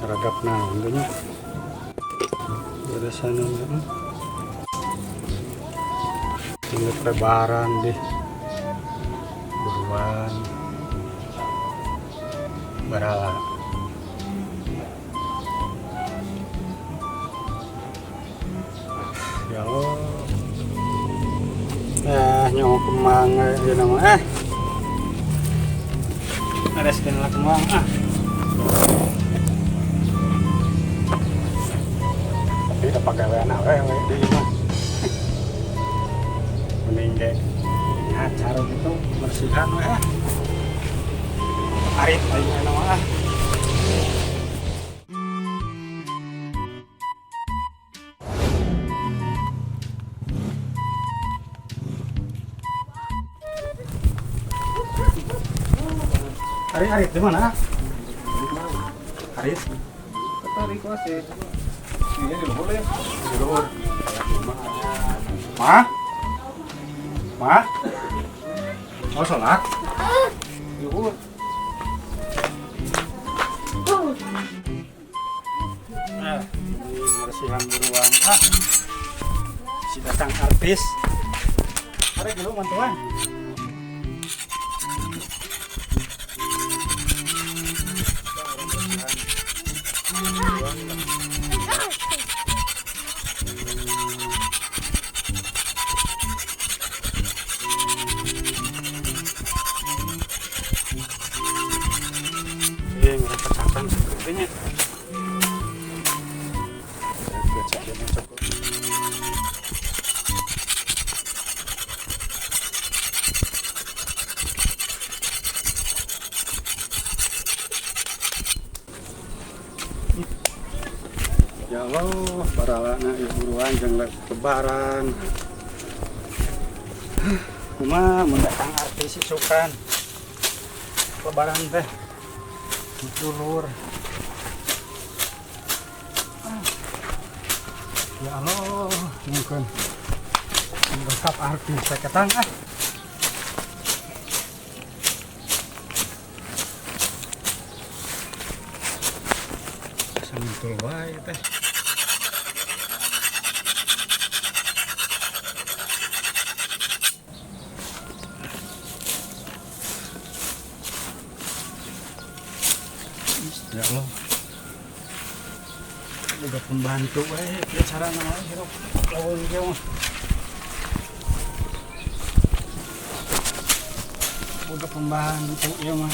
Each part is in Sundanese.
Ragap naon teh nya? Beresan mah. Ini lebaran deh. Buruan. Barala. Ya Allah. Nyawa kemang ya nama eh. Bereskeun lah kemang ah. Tapi udah pagawean awewe di mah. Mending ge ngacar gitu bersihan we ah. Arit aing mah ah. Arit, arit di mana? Arit. Tarik masih. Ini di luhur ya. Di luhur. Ma? Ma? Mau sholat? Di luhur. Ini bersihan buruan. Ah. Si datang artis. Tarik dulu mantuan. Ini ngerepetakan sepertinya. Cukup. Ya Allah, baralana ieu buruan jeung lebaran. Kumaha mun datang artis isukan. Lebaran teh. Dulur. Ya Allah, mungkin lengkap artis ketang ah. Santul wae teh. Ya Allah. Boga pembantu we, kieu carana we hirup leuweung kieu mah. Boga pembantu ieu mah.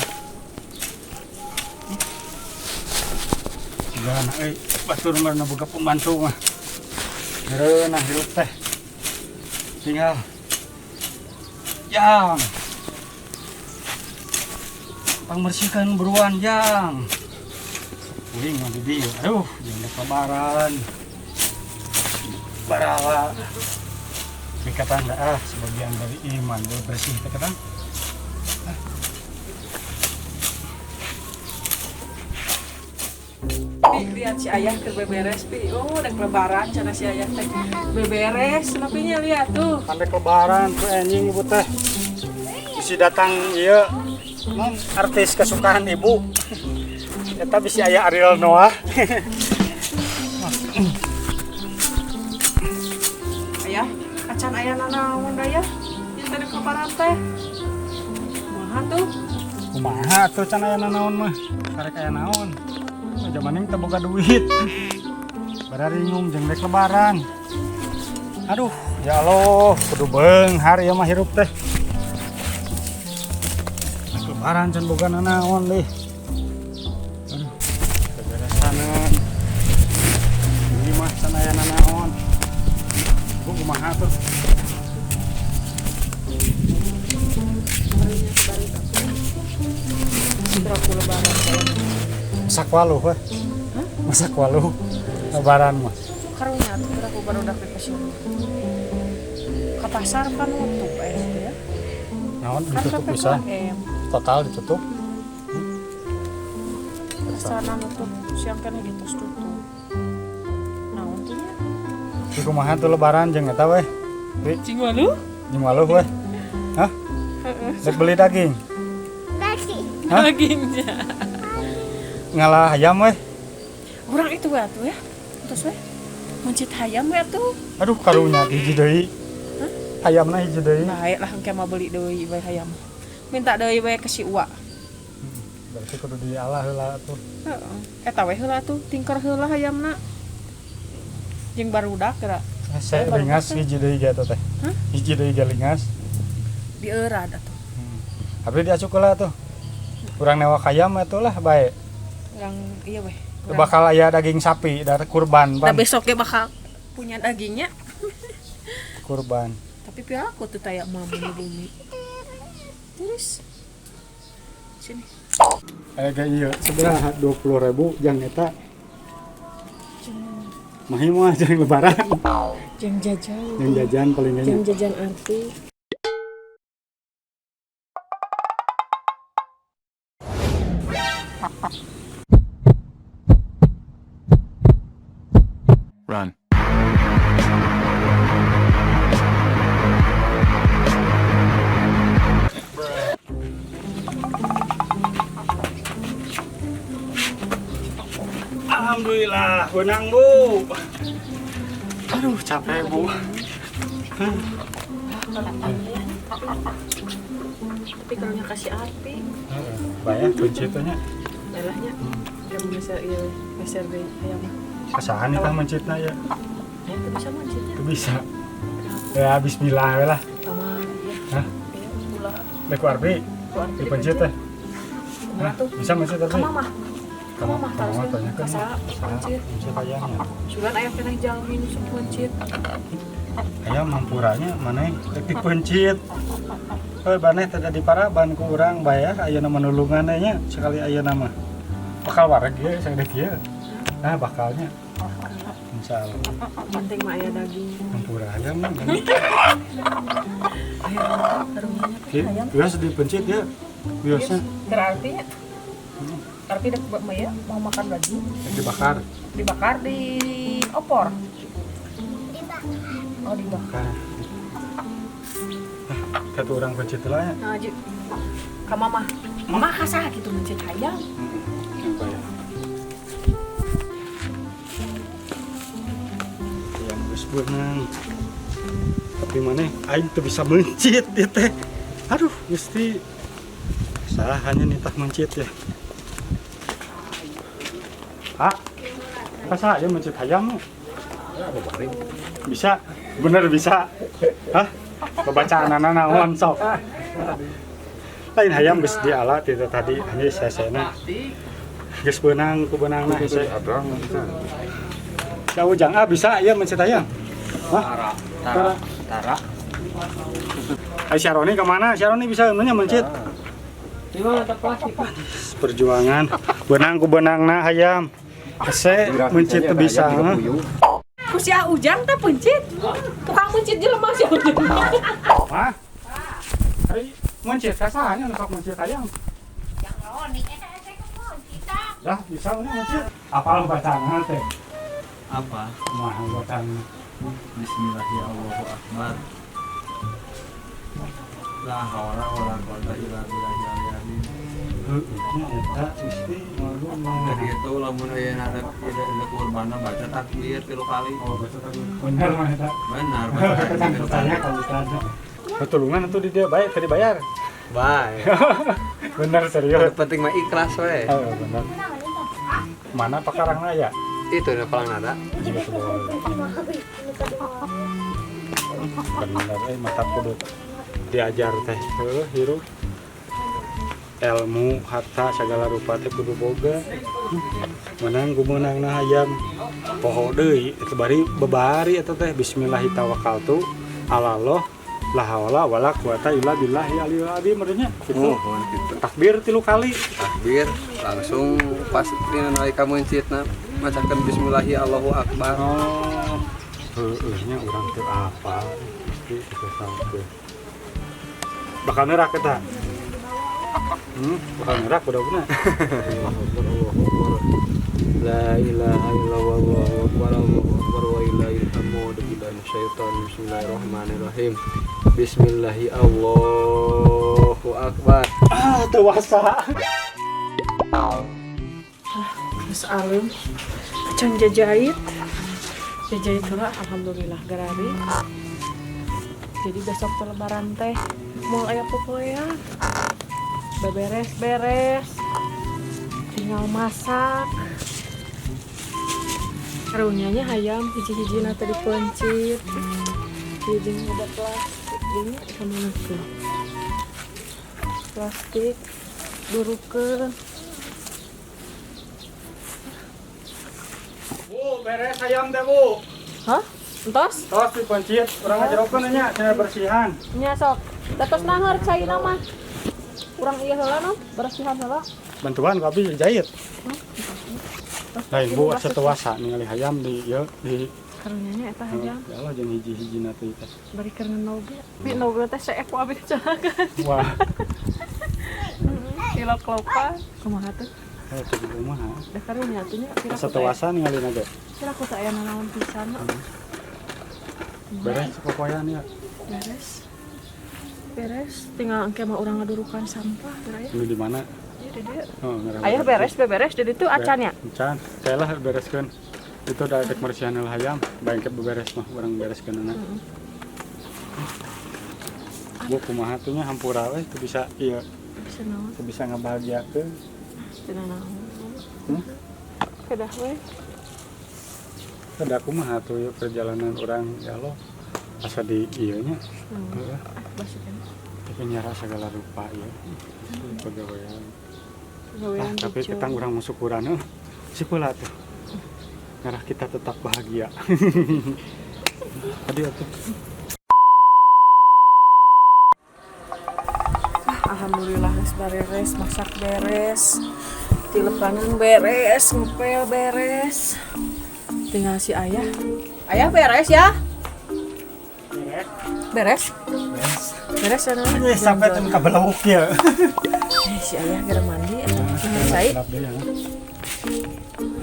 Sigana euy, batur mah boga pembantu mah. Ngeunah hirup teh. Tinggal jang. Pangbersihkan buruan jang. Uing mah di dieu. Aduh, jeung rek lebaran. Barala. Dikatan ah sebagian dari iman bersih teh ketang. Pi, lihat si ayah keur beberes, Pi. Oh, rek lebaran cenah si ayah teh. Beberes, napinya lihat tuh. Sampai lebaran tuh anjing ibu teh. Bisi datang ieu non artis kesukaan ibu. Eta bisi aya Ariel Noah. Ayah, acan aya nanaon da ya? Ieu teh rek lebaran teh. Kumaha tuh? Kumaha tuh can aya nanaon mah? Karek aya naon? Jamaning teu boga duit. Bararingung jeung rek lebaran. Aduh, ya Allah, kudu beunghar ieu mah hirup teh. Rek lebaran can boga nanaon deui. Aduh, beberesaneun. Ini mah can aya nanaon. Bu kumaha tuh? Masak waluh weh. Hah? Masak waluh lebaran mah. Karunya tuh aku baru udah ke sini. Ke pasar kan nutup teh ya. Naon Kan ditutup PPKM. pisan? Total ditutup. Pasarna nutup siang kan gitu tutup. Naon tuh nya? Di kumaha tuh lebaran jeung eta weh? Ri, Cing waluh? jeung waluh weh. Hah? Rek beli daging. Daging. Hah? Dagingnya. Ngalah ayam weh. Urang itu we atuh ya. Terus we. Mencit hayam we atuh. Aduh, karunya hiji deui. Hayamna hiji deui. Baik lah engke mah beli deui bae hayam. Minta deui we ke si Uwa. Berarti kudu dialah heula atuh. Heeh. Eta we heula atuh, tingker heula hayamna. Jeung barudak geura. Saya lingas hiji deui ge atuh teh. Hah? Hiji deui ge lingas. Dieurad atuh. Abdi diasup heula atuh. Urang newak hayam atuh lah bae. Urang iya weh. Bakal aya daging sapi dari kurban, Nah Pan. besok ge bakal punya dagingnya. Kurban. Tapi pihak aku tuh tayak mau bumi bumi. Terus sini. Aya ge ieu sabaraha 20.000 jang eta. Mahi mah jang lebaran. Jang jajan. Jang jajan paling Jang nya. jajan arti. Run. Alhamdulillah, benang Bu. Aduh, capek Bu. Tapi kalau nya kasih api, Bayar kunci itu nya. lelahnya. Kamu bisa iya meser deui hayam. Kesahan itu mencitna ya. Ya, itu bisa mencitnya. Itu bisa. Ya bismillah we lah. Sama ya. Hah? Ya, ulah. Dek ku Arbi, Ku Arbi dipencit teh. Kumaha Hah? tuh? Bisa mencit Arbi? Ka mama. Ka mama Ka mama tanyakeun. Ka saha mencit. Mencit ayamnya. Sugan aya keneh jalmi nu sok mencit. Ayam mampuranya mana rek dipencit. Heuh baneh teh di paraban ku urang bayar ayeuna menulungan nya sekali ayeuna mah. Bakal wareg ieu sagede kieu. Nah bakalnya. Insyaallah. Penting mah aya daging. Hampura ayam mah. Ayam karunya teh ayam. Biasa dipencit ya. Biasa Berarti tapi dek mah ya mau makan lagi dibakar. dibakar di opor. Dibakar. Oh dibakar. Satu orang pencit lah ya. Nah, Ji. Ka mama. Mama kasah gitu mencit hayam. Apa ya? Yang geus beunang. Tapi mana aing teu bisa mencit ieu teh. Aduh, Gusti. Salahnya nitah mencit ya. Pak, masa aja mencit hayam? Bisa, bener bisa. Hah? Bacaan anak naon sok. Lain hayam geus diala ti tadi hanya sesena. Geus beunang ku beunangna hese. Ya ujang ah bisa ieu mencit hayam. Hah? Tara. Tara. Ai si Aroni kemana? Si Aroni bisa nanya mencit. Perjuangan benang ku benangna hayam. Hese mencit teu bisa. Ku si Ujang teh pencit. Tukang mencit jelema si Ujang. Hah? Ari mencit kasahnya nu sok mencit hayam. Lah bisa ini mencit. Apal bacaanna teh? Apa? Kumaha bacaanna? Bismillahirrahmanirrahim. La haula wala quwata illa billahil azim. Heueuh nya eta Gusti malu. Dari itu lamun aya nada tidak kurbanna baca takbir 3 kali. Oh, baca takbir. Bener mah eta. Benar, baca takbir. Tanya kalau Ustaz. Ketulungan itu di dia baik tadi bayar. Baik. Bener serius. Penting mah ikhlas we. Oh, bener. Mana pakarangna ya? Itu ada palang nada. Jika boleh. Bener mata kudu diajar teh heuh hirup. Ilmu harta segala rupa teh kudu boga. Menang gumeunangna hayam. Poho deui eta bari bebari eta teh bismillahirrahmanirrahim alallah la haula wala quwata illa billahi aliyul azim merenya gitu. Oh, gitu. Takbir 3 kali. Takbir langsung pas dina nalika meuncitna macakeun bismillahi Allahu akbar. Oh. Heueuh nya urang teu apal. Gusti teu sampe. Bakal nerak eta. Bakal nerak budakna. La ilaha illallah wallahu akbar Allahu akbar wa ilahil hamd billahi syaitan bismillahirrahmanirrahim. Bismillahi Allahu akbar. Ah, teu wasa. Geus alem. Acan jajait. Jajait heula alhamdulillah garari. Jadi besok teh lebaran teh moal aya popoean. Beberes-beres. Tinggal masak. Karunya nya hayam hiji-hijina teh dipeuncit. Jadi ada plastik gini sama nasi. Plastik durukeun. Bu, beres hayam teh, Bu. Hah? Entos? Tos dipencit, urang ngajerokeun nya cenah bersihan. Nya sok. Da tos naheur caina mah. Urang ieu heula no, bersihan heula. Bantuan ku abi jahit. Lain Bu, asa teu wasa ningali hayam di ieu di Karunya nya eta hayam. Ya Allah jeung hiji-hijina teh teh. Bari keur ngenoge. Bi noge teh seek ku abi kecelakaan. Wah, Tilok-lopan. Kumaha tuh? eh teh di kumaha. Da karunya tuh nya Asa teu wasa ningalina ge. Kira aku teh aya nanaon pisan. No. Beres popoean ya. Beres. Beres, tinggal engke mah urang ngadurukan sampah geura ya. Ini di mana? Ieu di dieu. Oh, ngarah. Ayah beres, beberes di ditu acan ya. Acan. Kayak lah bereskeun. Itu udah dek mersihan heula hayam, bayang ke beberes mah urang bereskeun anak. Bu kumaha tuh nya hampura we teu bisa ieu, Bisa naon? teu bisa ngabahagiakeun. Teu naon. Hmm? Kedah we. Ada kumaha tuh ieu perjalanan urang ya Allah. Asa di ieu nya. Heeh. Basuh kan. Tapi nyara segala rupa ya. Pegawaian. Pegawaian Ah, tapi lucu. ketang urang masuk kurang heuh. Sipula tuh. Ngarah kita tetap bahagia. Tadi atuh. Alhamdulillah geus beres, masak beres. Tilepanan beres, ngepel beres. Tinggal si ayah. Ayah beres ya? Beres. Beres? Beres ya Nana? Eh, sampai tuh kabelawuk ya. Eh, si ayah gara mandi atuh. Tinggal cai. Gelap deh ya.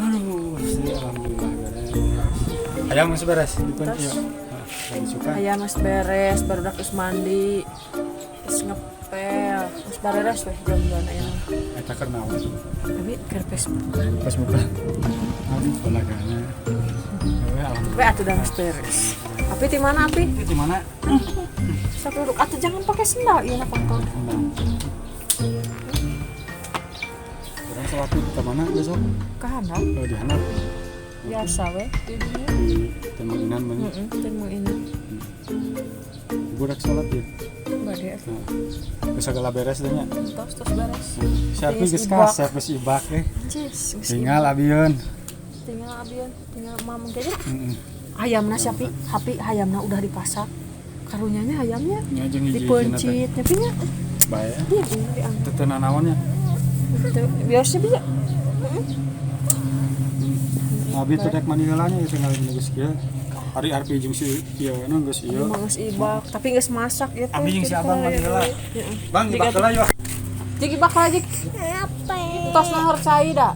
Aduh, sih alhamdulillah beres. Ayam masih beres dikunci ya. Ah, lagi suka. Ayah geus beres, barudak geus mandi. Geus ngepel. Geus beres weh jam-jam ayah. Eta keur naon? Tapi keur Facebookan. Facebookan. Aduh, balagana. Eh, alhamdulillah. We atuh dah geus beres. Api di mana api? Di mana? Sok duduk atuh jangan pakai sendal ieu na kotor. Urang sholat id ke mana besok? Ke handap Oh, di handap. biasa we di dieu. Di Tembang Inan mana? Heeh, teu ini. Ibu rek sholat ya. Bade atuh. Nah, geus segala beres deh nya. Tos tos beres. Siapa Geus geus ibak. kasep geus ibak eh. Cis, geus Tinggal abieun. tinggal abieun, tinggal mamang kayaknya. Heeh. Hayamna siapi, hapi hayamna udah dipasak. Karunyanya hayamnya Nya jeung hiji-hijina teh. dipencit, tapi nya Bae. iya ini diangkat. Teu teu nanaon nya. Teu, biasa bisa. Abi teh rek mandi heula nya tinggal geus kieu. Ari Arpi jeung si ieu nu geus ieu. Emang geus ibak, tapi geus masak ya teh. Abi jeung si Abang mandi heula. Heeh. Bang, ibak heula yuk. Jig ibak heula jig. Tos nahor cai da.